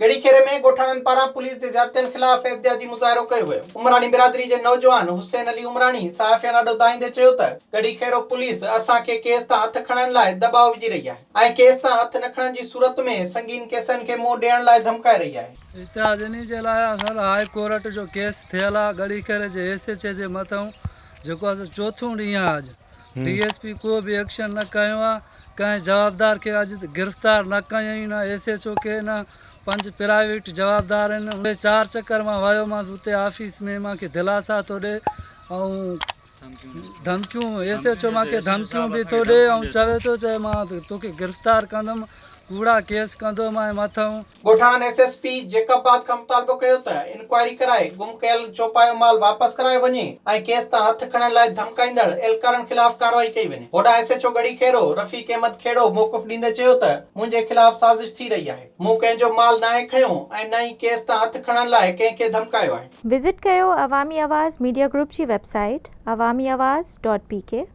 ڳڙهي خيري ۾ ڳوٺاڻن پاران پوليس جي زيادتين خلاف احتجاجي مظاهرو ڪيو ويو. عمراڻي برادري جي نوجوان حسين علي عمراڻي صحافين آڏو دانهيندي چيو ته ڳڙهي خيرو پوليس اسان کي ڪيس تان هٿ کڻڻ لاء دٻاء وجهي رهي آهي ۽ ڪيس تان هٿ نه کڻڻ جي صورت ۾ سنگين ڪيسن کي منهن ڏيڻ لاء ڌمڪائي رهي آهي. احتجاج انهي جي لاء آهي سر هاء ڪورٽ جو ڪيس ٿيل آهي ڳڙهي خيري جي ايس ايڇ اي جي مٿئون جيڪو آهي سو چوٿون ڏينهن آهي اڄ ڊي ايس پي ڪو به ايڪشن نه کنيو آ ڪنهن جوابدار کي اڄ گرفتار نه ڪيائين نه ايس ايڇ او کي نه پنج پرائيويٽ جوابدار آهن اهي چار چڪر مان ويو مانس اتي آفيس ۾ مانکي دلاسا ٿو ڏي ۽ ڌمڪيون ايس ايڇ او مانکي ڌمڪيون به ٿو ڏي ۽ چوي ٿو چئي مان توکي گرفتار ڪندم ڪوڙا ڪيس ڪندو مانء مٿئون. ڳوٺاڻن ايس ايس پي جيڪب آباد کان مطالبو ڪيو ته انڪوائري ڪرائي گم ڪيل چوپايو مال واپس ڪرايو وڃي ۽ ڪيس تان هٿ کڻڻ لاء ڌمڪائيندڙ اهلڪارن خلاف ڪارروائي ڪئي وڃي. هوڏانهن S H O Garhi Khero Rafiq Ahmed Khuhro موقف ڏيندي چيو ته منهنجي خلاف سازش ٿي رهي آهي، مون ڪنهن جو مال ناهي کنيو ۽ نه ئي ڪيس تان هٿ کڻڻ لاء ڪنهن کي ڌمڪايو آهي. وزٽ ڪيو عوامي آواز ميڊيا گروپ جي website Awami Awaz dot P K.